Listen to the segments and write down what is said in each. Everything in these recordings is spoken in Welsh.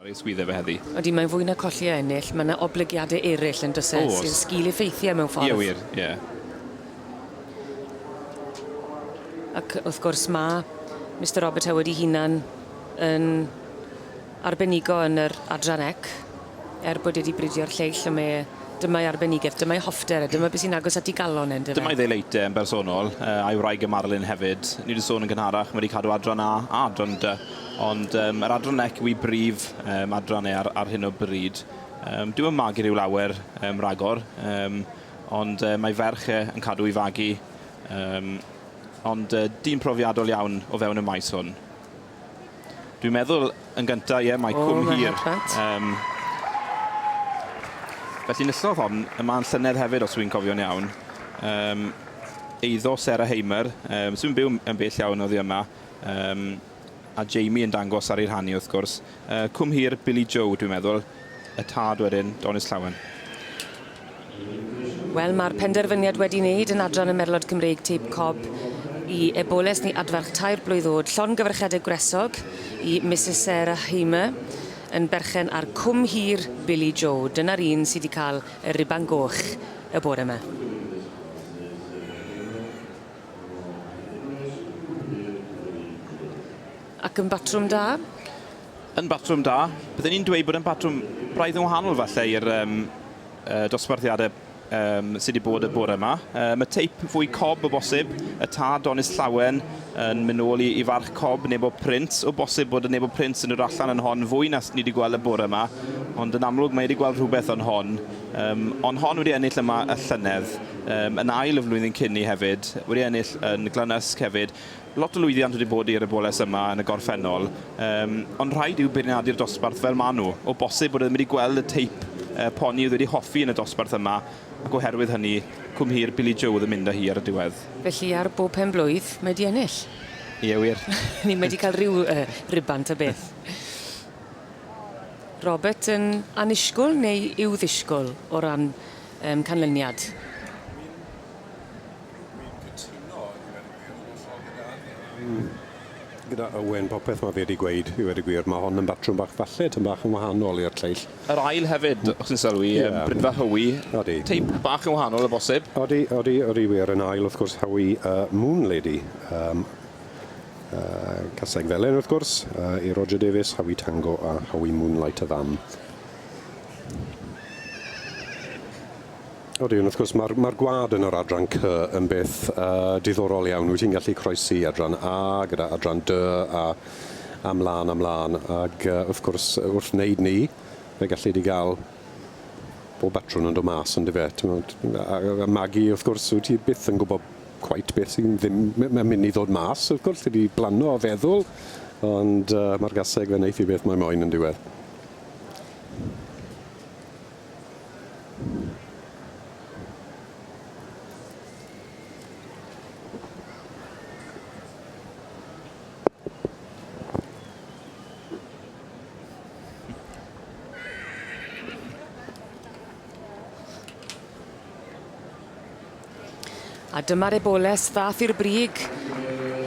Ar ei sgwydde fe heddi. Odi, mae'n fwy na colli a ennill, mae 'na oblygiade eraill yn does e? O's. Sy'n sgil effeithiau mewn ffordd. Ie wir, ie. Ac wrth gwrs ma' Mister Robert Howard 'i hunan yn arbenigo yn yr adran ec, er bod e 'di bridio'r lleill on' mae e dyma'i arbenigedd, dyma'i hoffter e, dyma be' sy'n agos at 'i galon e yndyfe? Dyma'i ddeleite yn bersonol, yy a'i wraig y Marilyn hefyd. Ni wedi sôn yn gynharach, mae wedi cadw adran A a adran D, ond yym yr adran ec yw 'i brif yym adran e ar ar hyn o bryd. Yym dyw e'm magu rhyw lawer yym ragor, yym ond yy mae ferch e yn cadw 'i fagu, yym ond yy dyn profiadol iawn o fewn y maes hwn. Dwi'n meddwl yn gynta, ie, mae Cwm Hir. Yym. Felly nillodd hon yma yn llynedd hefyd, os wy'n cofio'n iawn. Yym, eiddo Sarah Hamer, yym, sy'n byw yn bell iawn oddi yma, yym, a Jamie yn dangos ar ei rhan hi, wrth gwrs. Yy, Cwm Hir, Billy Joe, dwi'n meddwl. Y tad wedyn, Donis Llawen. Wel, mae'r penderfyniad wedi wneud yn adran y Merlod Cymreig Teip Cob i eboles neu adfarch tair blwydd o'd, llongyfarchiadau gwresog i Misus Sarah Hamer yn berchen ar Cwm Hir Billy Joe. Dyna'r un sy 'di cael y ruban goch y bore 'ma. Ac yn batrwm da? Yn batrwm da. Bydden i'n dweud bod e'n batrwm braidd yn wahanol falle i'r yym dosbarthiadau yym sy 'di bod y bore 'ma. Yym y teip fwy cob o bosib, y tad Donis Llawen yn mynd nôl i i farch cob Nebo Prince. O bosib bod y Nebo Prince yn dod allan yn hon fwy na ni 'di gweld y bore 'ma, ond yn amlwg mae e 'di gweld rhywbeth yn hon. Yym ond hon wedi ennill yma y llynedd, yym yn ail y flwyddyn cyn 'ny hefyd, wedi ennill yn Glynysg hefyd. Lot o lwyddiant wedi bod i'r eboles yma yn y gorffennol, yym, ond rhaid yw beirniadu'r dosbarth fel maen nhw. O bosib bod e ddim wedi gweld y teip yy poni oedd wedi hoffi yn y dosbarth yma, ac oherwydd hynny, Cwm Hir Billy Joe oedd yn mynd â hi ar y diwedd. Felly ar bob pen blwydd, mae 'di ennill. Ie wir. Ni mae 'di cael rhyw yy ruban ta beth. Robert yn annisgwl neu i'w ddisgwl o ran yym canlyniad? Dwi'n cytuno i ddweud y gwir yn hollol gyda yym gyda Owen, popeth ma' fe 'di gweud i weud y gwir. Ma' hon yn batrwm bach falle tym bach yn wahanol i'r lleill. Yr ail hefyd, os ti'n sylwi, yym Brynfa Hywi. Odi. Teip bach yn wahanol o bosib. Odi, odi, odi wir. Yn ail wrth gwrs Hywi yy Moon Lady yym yy Caseg Felen wrth gwrs yy i Roger Davies, Hywi Tango a Hywi Moonlight y fam. Odi, ond wrth gwrs mae'r mae'r gwlad yn yr adran C yn beth uh, diddorol iawn. Wyt ti'n gallu croesi adran A gyda adran D a a mlaen a mlaen. Ac uh, wrth gwrs, wrth wneud ni, fe gallu di gael bob batrwn yn dod mas yn dyfe. A, a Magi, wrth gwrs, wyt ti byth yn gwybod cweit beth sy'n ddim mae'n mynd i ddod mas. Wrth gwrs, ti wedi blano o feddwl, ond uh, mae'r gaseg fe wneith i beth mae moyn yn diwedd. A dyma'r eboles ddath i'r brig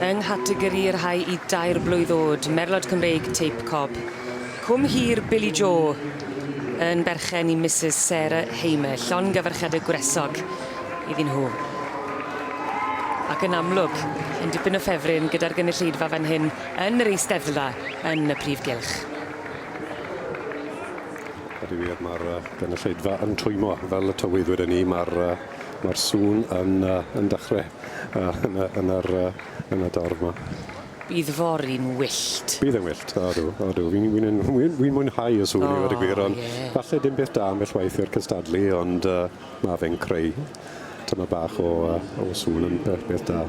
yng nghategori'r rhai i dair blwydd o'd, Merlod Cymreig Teip Cob. Cwm Hir Billy Joe yn berchen i Misus Sarah Hamer, llongyfarchiade gwresog iddyn nhw. Ac yn amlwg, yn dipyn o ffefryn gyda'r gynulleidfa fan hyn yn yr Eisteddfa yn y prif gylch. Ydy wir, mae'r gynulleidfa yn twymo fel y tywydd wedyn ni, mae'r mae'r sŵn yn yn dechrau yn y yn yr yn y dorf 'ma. Bydd fory'n wyllt. Bydd e'n wyllt, odw, odw. Fi'n fi'n fi'n fi'n mwynhau y sŵn i fod y gwir, ond falle dim peth da ambell waith i'r cystadlu, ond yy ma' fe'n creu tymed bach o yy o sŵn yn beth beth da.